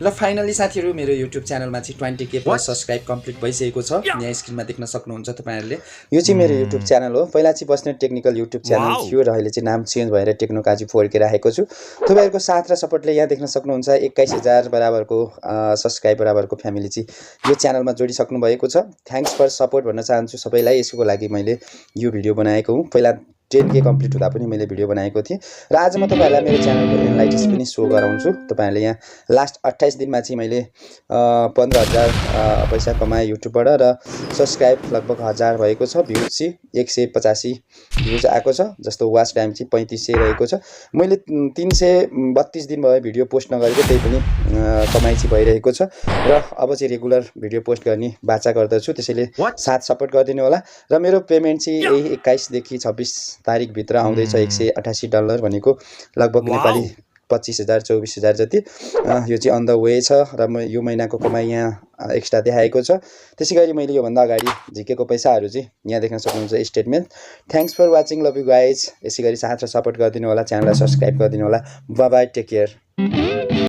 ल फाइनली साथीहरु मेरो YouTube च्यानलमा चाहिँ 20k प्लस सब्स्क्राइब कम्प्लिट भइसकेको छ। यहाँ स्क्रिनमा देख्न सक्नुहुन्छ तपाईहरुले। यो चाहिँ मेरो YouTube च्यानल हो। पहिला चाहिँ बस्नेट टेक्निकल YouTube च्यानल थियो र अहिले चाहिँ नाम चेन्ज भएर टेक्नो काजु 4k राखेको छु। तपाईहरुको साथ र सपोर्टले यहाँ देख्न सक्नुहुन्छ 21000 बराबरको सब्स्क्राइब बराबरको फ्यामिली चाहिँ यो च्यानलमा जोडिसक्नु भएको छ। थ्यांक्स फर सपोर्ट भन्न चाहन्छु सबैलाई। यसको लागि मैले यो भिडियो बनाएको हुँ। पहिला 10k कम्प्लिट हुँदा पनि मैले भिडियो बनाएको थिएँ र आज म तपाईहरुलाई मेरो च्यानलको एनालाइटिक्स पनि शो गराउँछु। तपाईहरुले यहाँ लास्ट 28 दिनमा चाहिँ मैले 15000 पैसा कमाए युट्युबबाट र सब्स्क्राइब लगभग 1000 भएको छ। भ्युज चाहिँ 185 भ्युज आएको छ, जस्तो वाच टाइम चाहिँ 3500 रहेको छ। मैले 332 दिन भयो भिडियो पोस्ट नगरेको, त्यही पनि कमाइ चाहिँ भइरहेको छ र अब चाहिँ रेगुलर भिडियो पोस्ट गर्ने बाचा गर्दछु। त्यसैले साथ सपोर्ट गरिदिनु होला र मेरो पेमेन्ट चाहिँ यही 21 देखि 26 तारिक भित्र आउँदैछ। $180 भनेको लगभग नेपाली 25000 24000 जति। यो चाहिँ अन द वे छ र म यो महिनाको कमाइ यहाँ एक्स्ट्रा देखाएको छ। त्यसैगरी मैले यो भन्दा अगाडि झिकेको पैसाहरु चाहिँ यहाँ देख्न सक्नुहुन्छ statement. Thanks for watching, love you guys. यसैगरी साथ र सपोर्ट गरिदिनु होला, च्यानललाई सब्स्क्राइब गरिदिनु होला। Bye bye, take care.